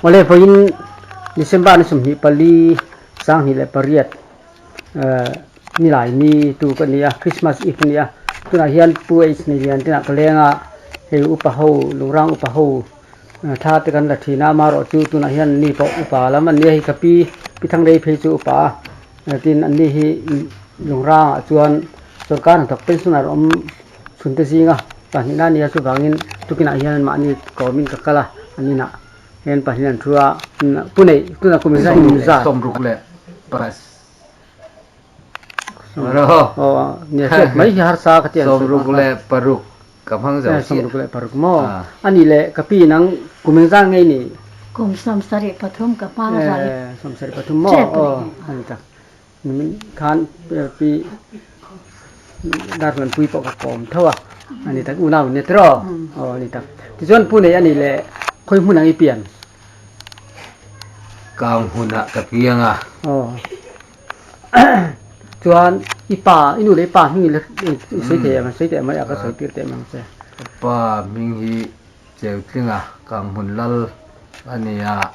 Awle vawiin December ni 24 2008 nilai ni tu ka ni a Christmas eve a ni a tunah hian Pu H Neilian te inah ka leng a hei upa ho lungrang upa ho thla te kan la thin a amaherawh chu tunah hian ni pawh upa lam an ni a hei ka pi pi Thangrei phei chu upa a tin an ni hi lungrangah chuan sorkar hnathawk pensioner awm chhunte zinga pahnihna a ni a chuvangin tukinah hian mahni kawmin ka kal a an inah hian pahnih an thu a pu neih tunah kum engzah in zat sawmruk leh paras aw nia hriat mai hi harsa ka ti sawmruk leh paruk ka hmang zo chiah sawmruk leh paruk maw a nih leh ka pi nang kum engzah ngei ni kum sawmsarih pathum ka hmang ral sawmsarih pathum maw aw a ni tak Nimin khan pi Darhmuanpui pawh ka kawm tho a, a ni tak unau in nia tiraw? Aw a ni tak. Tichuan Pu nei a nih leh khawi hmun ang i pian? Kang hmunah ka piang a. Aw. Chuan i pa, i nu leh i pa hming i sawi thei em? Sawi teh mai a, ka sawi tir teh mai ang che. Ka pa hming hi Cheutlinga, Kanghmun Lal a ni a,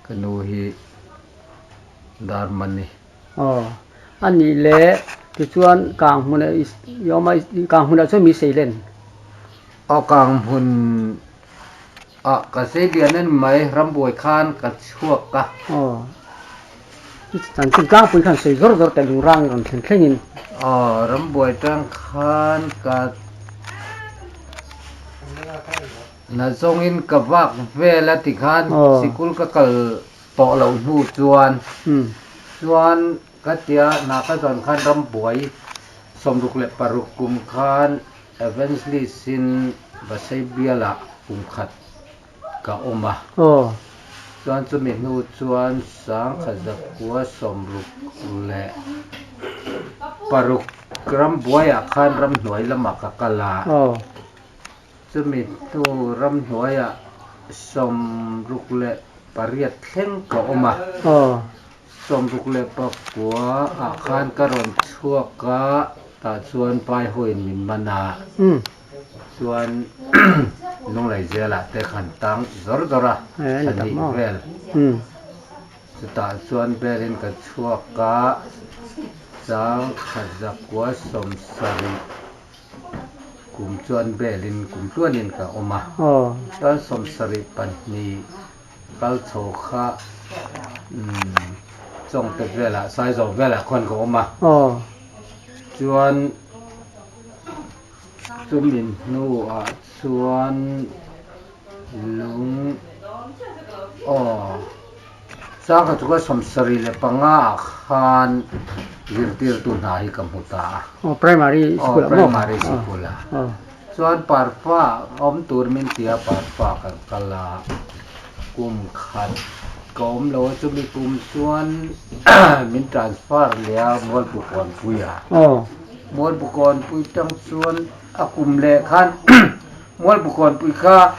ka nu hi Dar mani. Aw, a nih leh tichuan kang hmun ah i awm a, kang hmunah chuan mi sei len. Aw, kang hmun ah ka sei lian a ni mai, rambuai khan ka chhuak a. Aw, i chanchin tlangpui khan sawi zawr zawr teh lungrang i rawn thlen thlengin. Aw, rambuai tang khan ka nazawngin ka vak vel a tikhan sikul ka kal Tawh loh hnu chuan chuan ka tia na ka zawn khan rambuai 66 kum khan Evangelist in Vasei bialah kum khat ka awm a. Chuan chumi hnu chuan 1966 rambuaiah khan ramhnuai lamah ka kal a. Chumi hnu ramhnuaiah 68 thleng ka awm a. 69 ah khan ka rawn chhuak a, tah chuan Paihawiin min man a, chuan Lunglei zelah te khan tang zawr zawr a, thla hnih vel. Chutah chuan belin ka chhuak a, 1970. Kum chuan belin kum tluanin ka awm a, chuan 72 kal chho kha Chawngte velah Saizawm velah khuan ka awm a, chuan chumi hnuah chuan lung aw. Sangha chu ka 75 ah khan zirtirtu hna hi ka hmu ta a. Aw primary sikul ah maw? Aw primary sikul ah. Chuan parfa awm tur min ti a, parfa kan kal a, kum khat ka awm lo a, chumi kum chuan min transfer leh a Mualbukawnpui ah. Mualbukawnpui tang chuan a kum leh khan Mualbukawnpui kha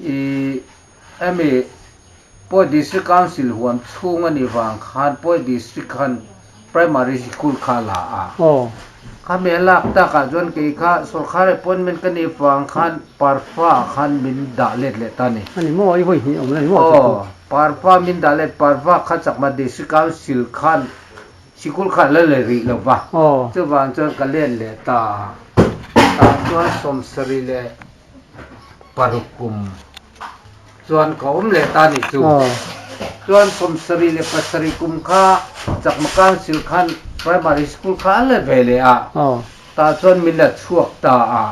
ih Hemi Pawi District Council huam chhung a nih vang khan Pawi District khan Primary Sikul kha a la a. Khami a lak takah chuan kei kha sorkar appointment ka nih vang khan Parfa khan min dah let leh ta a ni. A ni maw? I vawi hnih awm la ni maw chu chu? Aw, Parfa min dah let, Parfa kha Chakma District Council khan sikul kha a la let rih lo va. Chuvang chuan ka let leh ta a. Tah chuan 76 kum chuan ka awm leh ta nih chu. Chuan 77 kum kha Chakma Council khan Primary School kha a la ve leh a, tah chuan min la chhuak ta a,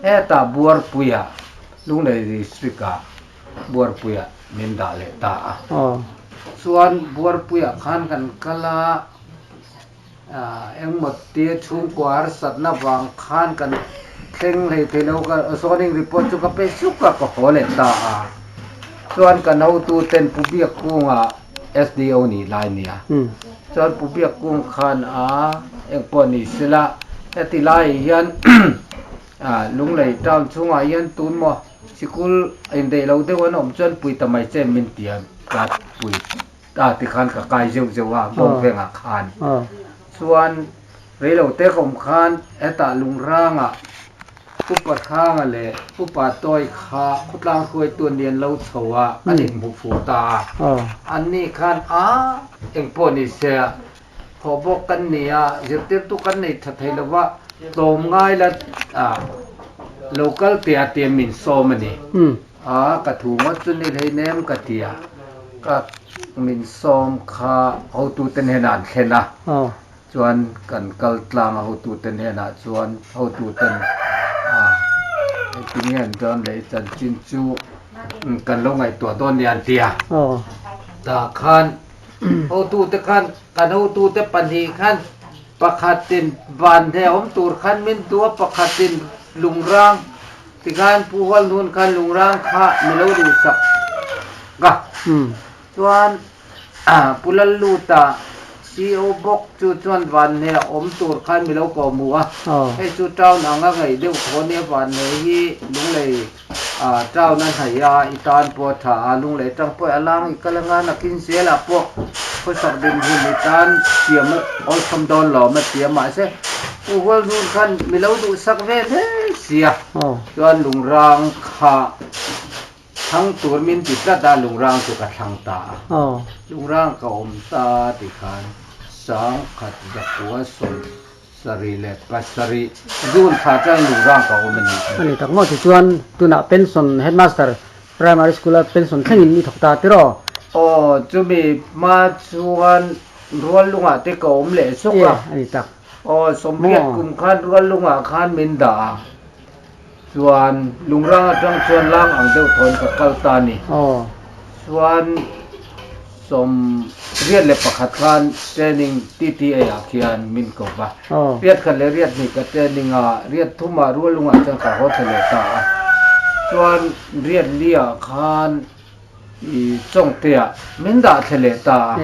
hetah Buarpuiah, Lunglei District-ah Buarpuiah min dah leh ta a. Chuan Buarpuiah khan kan kal a, Engmaw tia chhungkua harsatna vang khan kan thleng hlei thei lo ka zoning report chu ka pe suk a ka haw leh ta a chuan kan hotu ten Pu Biakkunga SDO nih lai nia chuan Pu Biakkung khan a engpawh ni sela heti laiah hian Lunglei town chhungah hian tun maw sikul indaih lo deuh an awm chuan pui ta mai che min ti a ka pui. Ta ti khan ka kai zeuh zeuh a, bawng vengah khan. Chuan reilo te ka awm khan hetah lungrangah Upa Hranga leh Upa Tawi kha khawtlang hruaitu an ni an lo chho a, an inhmu fuh ta a. Anni khan a engpawh ni se thawh bawk kan ni a, zirtirtu kan nei tha thei lo va, tlawm ngai la lo kal teh a tia min sawm a ni. A ka thu ngawt chu ni hleinem ka ti a, ka min sawm kha hotute hnenah an thlen a. Chuan kan kal tlang a hotute hnenah chuan hotuten a engtin nge an dawn leh i chanchin chu kan lo ngaihtuah dawn nia an ti a. Tah khan hotute khan kan hotute pahnih khan pakhatin van hne awm tur khan min duh a pakhatin lungrang tikhan Pu Hualhnun khan lungrang kha mi lo duhsak a. Chuan Pu Lalluta CO bawk chu chuan Vanhne a awm tur khan mi lo kawhhmuh a, hei chu town anga ngaih deuh thaw nia Vanhne hi Lunglei town a hnaih a, i tan pawh a tha a, Lunglei atang pawh a lang i kal anga nakin zelah pawh khawsak dinhmun i tan siam awlsam dawn lo a ti a, mahse Pu Hualhnun khan mi lo duhsak ve hle sia, chuan Lungrang kha. Thlang tur min ti tlat a, lungrang chu ka thlang ta a. Lungrang ka awm ta ti khan sangkhat zakua sawm sarih leh pasarih zun thla atangin lungrang ka awm a ni. A ni tak maw? Tichuan tunah pension headmaster primary school a pension thlengin i thawk ta tiraw? Aw, chumi hma chuan Ruallungah te ka awm leh sawk a. A ni tak. Aw, sawmriat kum khan Ruallungah khan min dah a. Chuan lungrang atang chuan lang ang deuh thawn ka kal ta a ni. Chuan 91 khan training TTA ah khian min ko va. Riat khat leh riat hnih ka training a, riat thumah rual lungah chuan ka haw thla leh ta a. Chuan riat li ah khan i Chawngte ah min dah thla leh ta a.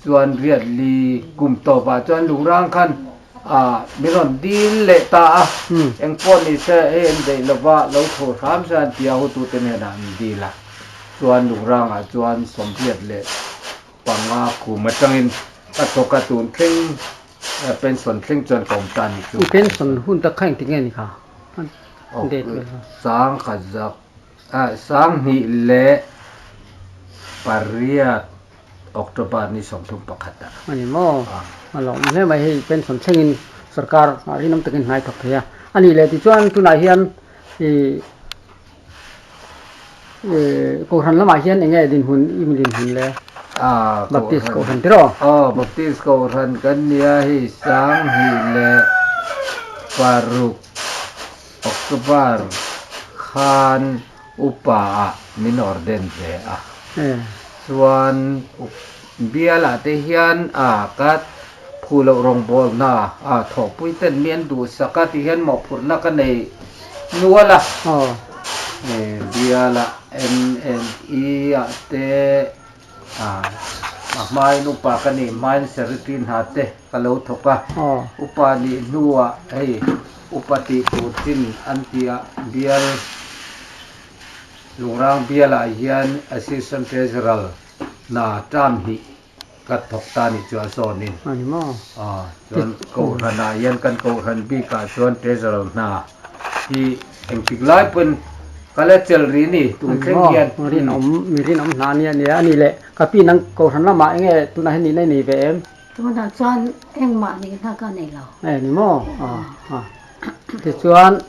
Chuan riat li kum tawpah chuan lungrang khan A, min rawn dil leh ta a, engpawh ni se hei an daih lova lo tho hram se an ti a, hotute hnenah an dil a, chuan Lungrangah chuan 85 kum atangin ka thawk a, tun thleng pension thleng chuan ka awm ta a ni chu. I pension hun tak kha engtik nge ni kha? Date vel kha. Sangkhat zak, 2008. October ni 31 ah. A ni maw? A lawm hle mai hei pension thlengin sorkar rinawm takin hnai thawk thei a. A nih leh tichuan tunah hian ih Kohhran lamah hian eng nge dinhmun i mi dinhmun le? Baptist Kohhran tiraw? Aw Baptist Kohhran kan nia hei 2006 October khan Upa ah min ordain ve a. Chuan bial ah te hian a ka phu loh rawngbawl hna a thawhpui ten mi an duhsak a ti hian mawhphurhna ka nei nual a. Bial ah MNE ah te a hmain upa ka nih hmain secretary hna te ka lo thawk a. Upa nih hnuah hei upa tih tur chin an ti a bial Lungrang bialah hian Assistant Treasurer hna term hnih ka thawk ta nih chu a zawnin. A ni maw? Aw, chuan Kohhranah hian kan Kohhran bikah chuan Treasurer hna hi engtik lai pawn ka la chelh rih ni tun thleng hian. A ni maw? Rinawm, mi rinawm hna nia nia a ni le. Ka pi nang Kohhran lamah enge tunah hian nihna i nei ve em? Tunah chuan engmah nihna ka nei lo. E ni maw? Aw, aw. Tichuan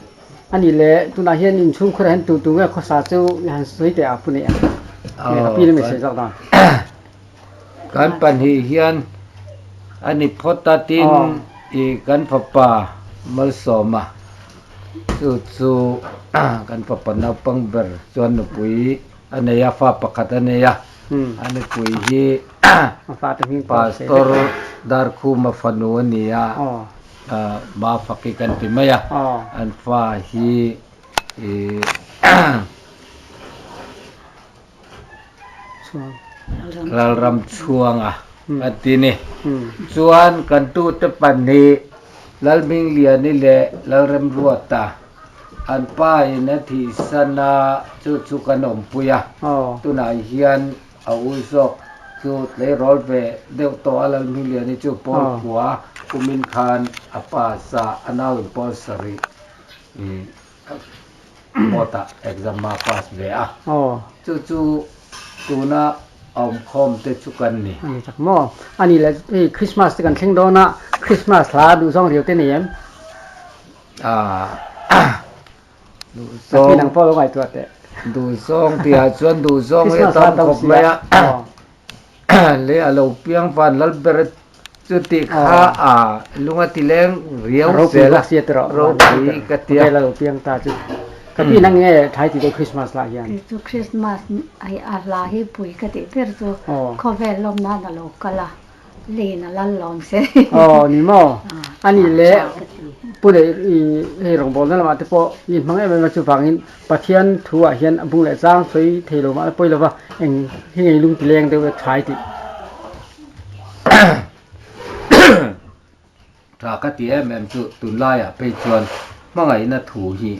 a nih leh tunah hian inchhung khurah hian tu tu nge khawsa chu i han sawi teh a pu neih a nge ka pi na mi sawi zawk dan. Kan pahnih hian a ni phawt a tin i kan fapa Malsawma chu chu kan fapa naupang ber chuan nupui a nei a fa pakhat a nei a a nupui hi Pastor Darkhuma fanu a ni a. Mafak hi kan ti mai a, an fa hi Lalram chhuanga kan ti ni. Chuan kan tute pahnih Lalhmingliani leh Lalremruata an pa in a thihsan a, chu chu kan awmpui a, tunah hian A u zawk chu tleirawl ve deuh tawh a, Lalhmingliani chu Paul khua kumin khan a pa sa a nauin Paul sarih I board ah exam a pass ve a. Chu chu tuna awmkhawm te chu kan ni. A ni tak maw? A ni le, hei Christmas te kan thleng dawn a, Christmas hla duhzawng riau te nei em? Duhzawng. Nang pawh lo ngaihtuah teh. Duhzawng tihah chuan duhzawng hi a tam khawp mai a. Le a lo piang van lal ber chu tih kha a lung a ti leng riau zel a, ropui ka ti a. Khawvel a lo piang ta chu ka tih nang nge thai ti deuh Christmas lah hian. Kei chu Christmas a hla hi pui ka tih ber chu khawvel lawm nan a lo kal a. Lin a lal lawm se. Aw ni maw? A nih leh Pu leh i hei rawngbawlna lamah te pawh i inhmang em em a chuvangin Pathian thu ah hian a bung leh chang sawi thei lo mah la pawi lova eng hi ngei lung ti leng deuh e thlai tih. Tha ka ti em em chu tunlaiah phei chuan hmangaihna thu hi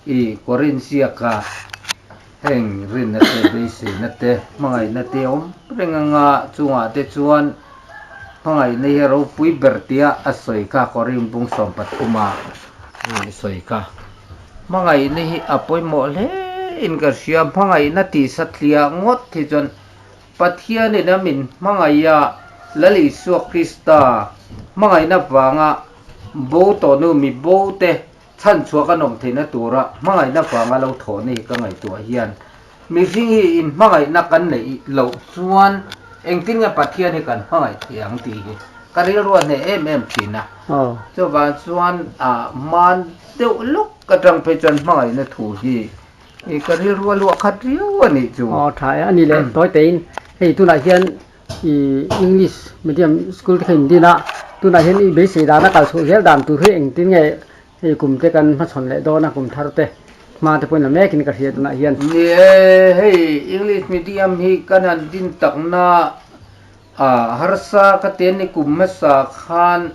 i Korinsiaka heng rinna te beiseina te hmangaihna te awm reng anga chungah te chuan hmangaihna hi a ropui ber tia a sawi kha Korin bung 13 a sawi kha. Hmangaihna hi a pawimawh hle in ka hria hmangaihna tih satliah ngawt hi chuan Pathianin a min hmangaih a, Lal Isua Krista hmangaihna vanga bo tawh nu mi bo te chhanchhuah kan awm theihna tura hmangaihna vanga lo thawhna hi ka ngaihtuah hian mihring hi inhmangaihna kan neih loh chuan engtin nge Pathian hi kan hmangaih thei ang tih hi ka rilru a hneh em em thin a. Chuvang chuan hman deuh lawk atang phei chuan hmangaihna thu hi I ka rilru a luah khat riau a nih chu. Aw tha e, a ni leh tawi tein hei tunah hian i English medium school te kha in din a, tunah hian i beisei dana kal chhuah zel dan tur hi engtin nge hei kum te kan hmachhawn leh dawn a kum thar te hma te pawhin la mekin ka hria tunah hian. Ni e, hei English medium hi kan han din takna a harsa ka ti a ni kum hmasa khan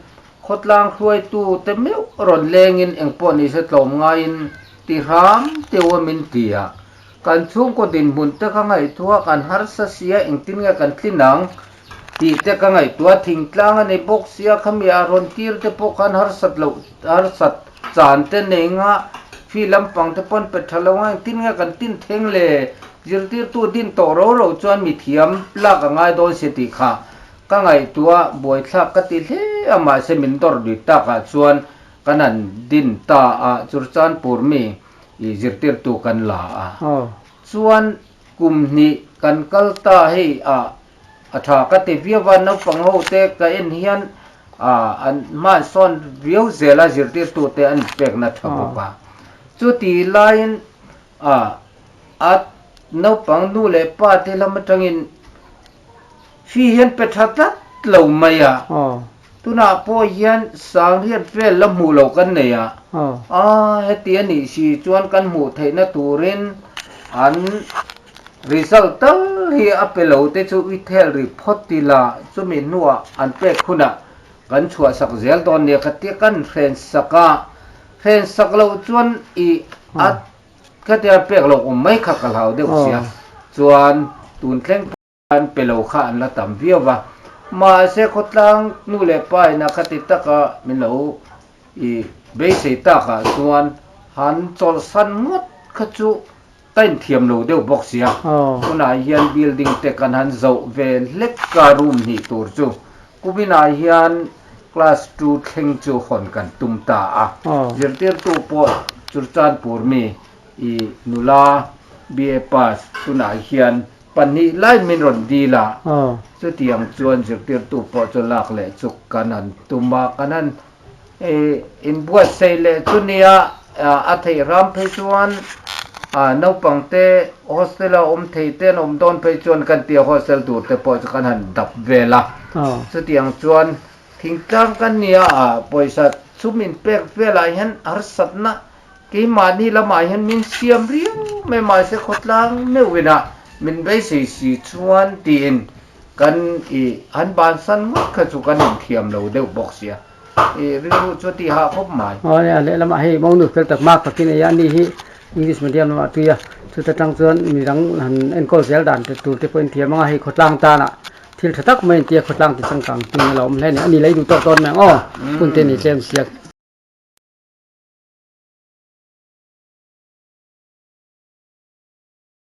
Khawtlang hruaitu te meuh rawn lengin engpawh nise tlawm ngaiin ti hram teuh a min ti a. Kan chhungkaw dinhmun te ka ngaihtuah kan harsa sia engtin nge kan tlin ang tih te ka ngaihtuah thingtlang a ni bawk sia khami a rawn tir te pawh khan harsat loh harsat chan te nei nga fee lampang te pawn pe tha lo nga engtin nge kan tin thleng le zirtirtu din tawh ro ro chuan mithiam lak a ngai dawn si tih kha Ka ngaihtuah buaithlak ka ti hle a, mahse min dawr lui takah chuan kan han din ta a, Churchanpur mi i zirtirtu kan la a. Chuan kum hnih kan kal ta hei a, a tha ka ti viau a, naupang ho te ka en hian a an hman sawn viau zel a, zirtirtu te an inpekna tha bawk a. Chuti laiin a a naupang nu leh pa te lam atangin Fee hian pe tha tlat lo mai a, tunah pawh hian sangriat vel la hmuh loh kan nei a, a heti a nih si chuan kan hmuh theihna turin an result tal hi a pe lo te chu i thel ri phawt ila, chumi hnuah an pek hunah kan chhuahsak zel dawn nia ka tia kan hrensak a, hrensak loh chuan i a khatia pek loh awm mai kha ka hlau deuh sia, chuan tun thleng pawh. An pe lo kha an la tam viau va, mahse khawtlang nu leh pa ina khati taka min lo i beisei takah chuan han chawlhsan ngawt kha chu ka inthiam lo deuh bawk sia. Tunah hian building te kan han zoh ve hlek a room hnih tur chu kuminah hian class two thleng chu hawn kan tum ta a, zirtirtu pawh Churchanpur mi i nula BA pass tunah hian Pahnih lai min rawn dil a, chutiang chuan zirtirtu pawh chu lak leh chu kan han tum a, kan han inbuatsaih leh chu nia, a theih ram phei chuan naupangte hostel a awm thei te an awm dawn phei chuan kan tia hostel tur te pawh chu kan han dap vel a, chutiang chuan thingtlang kan nia pawisa chhum inpek velah hian harsatna Keimahni lamah hian min siam riau mai mahse khawtlang meuhin a min beisei si chuan tiin kan i han bansan ngawt kha chu kan inthiam lo deuh bawk sia i rilru chu a ti hah khawp mai. Aw nia lehlamah hei mawngnu fel tak mak takin ei a ni hi English medium lamah tui a chuta tang chuan midang han enkawl zel dan te tur te pawh inthiam ang a hei khawtlang tanah thil tha tak mai an tia khawtlang ti changkang tin a lo awm hle a ni a ni lei duh tawk dawn mai ang aw hun te ni tlem siak.